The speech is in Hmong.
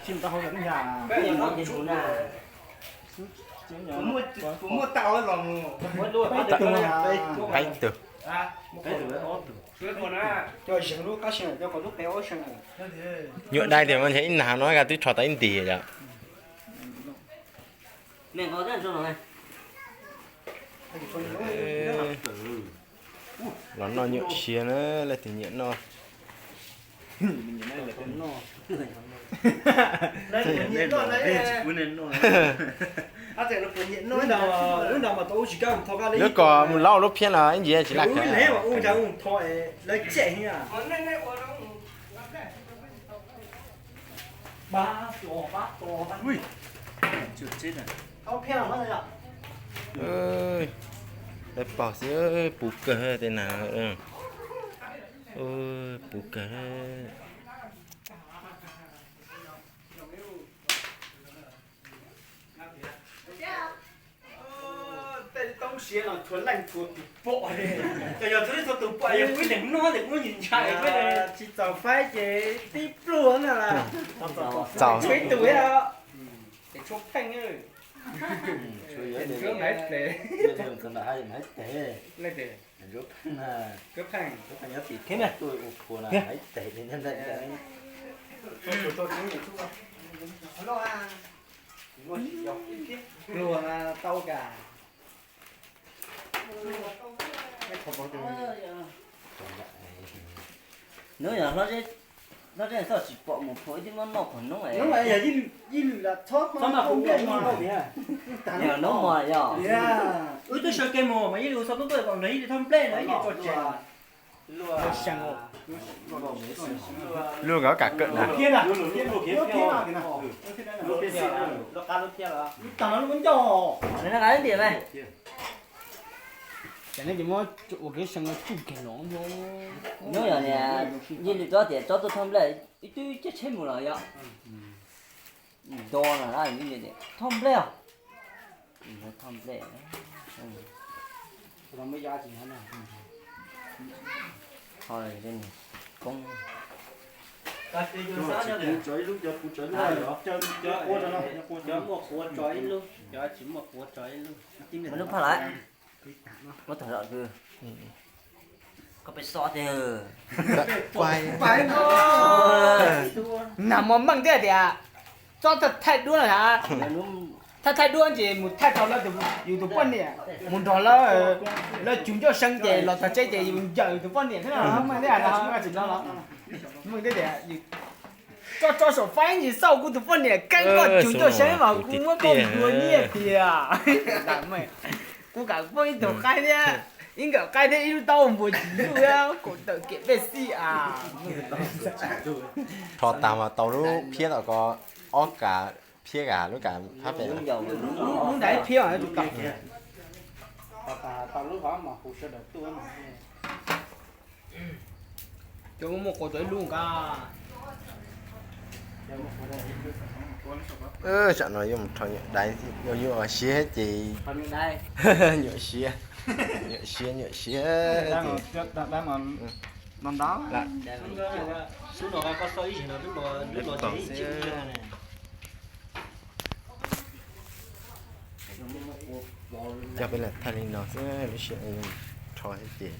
Tsis tau hau ntag. Peb tug. Cov zeeg lub qab seev, cov lub qe ob seev. Nyuam dai tias mas ntshe ib nag no twb rho tau ib nti yom. Los noj nyuam siav na, leej twg nyiam noj. Lub kom mus laub lub phiab no ib ntsis tsis laj kawg. Lawv pom xwb, puv kawg tej nas. Puv kawg. Tej toob siav no tshuav leej tshuav tus pom. Yog tshuav leej tshuav tus pom, yog kuv ib leeg noj ces kuv ntshai. Tsis txaus faib ces tib pluag na. Txaus ib tug, ces tshuav pheej. Tshuav Maiv Tes. Pluag tau kas. Hnub yog hlob zeb txhob tsis pom mus phua ib tib muab noj qhov noob. Hnub mas yog wb twb sawv kev mus mas ib lus xav tub tuaj kom nrog ib lus thoj nplej no ib tso tsev. Lub nkawd kam kawm na. Ua kev seev kuj keg los. Hnub yog niam yij li tsob tias tsob tuaj thoj nplej ib tug caj tsheb mus los yog nto no thoj nplej os. Thoj nplej. Koob. Cov muaj quav tso ib lub, cov tsis muaj quav tso ib lub. Muaj lub phaj lawm. Muab tag zom kws. Koj peb xov tiag. Nag hmo meej thiab tias txob thaij duab na. Thaij thaij duab ces mus thaij tau lawv yus tus poj niam, mus nrog lawv, lawv cug ncauj seev ces los txog tsev ces yus ncaws yus tus poj niam thiab no. Meej thiab no, tsis no los meej thiab tias tso tso saum faib ntsis xauj kuv tus poj niam keeb koj cug ncauj seev mas kuv muab koj nplua nyiaj tiag. Kuv kam poob ib tug qaib thiab, ib nkawm qaib thiab ib lub taub npua tsis yuj thiab kaum tawm kiam pej xij a. Rho tag mas tau lub phiab tom ko ob kas, phiab kas lub kas phab pem. Lub nrad phiab mas tau. Cov muaj quav tso ib lub nqa. Tsam no yuav mus rho nyuam dais, yuav nyuam siav ces. Nyuam siav, nyuam siav, nyuam siav. Coj peb los thaij li no xwb, lub sij hawm rho thiab ces.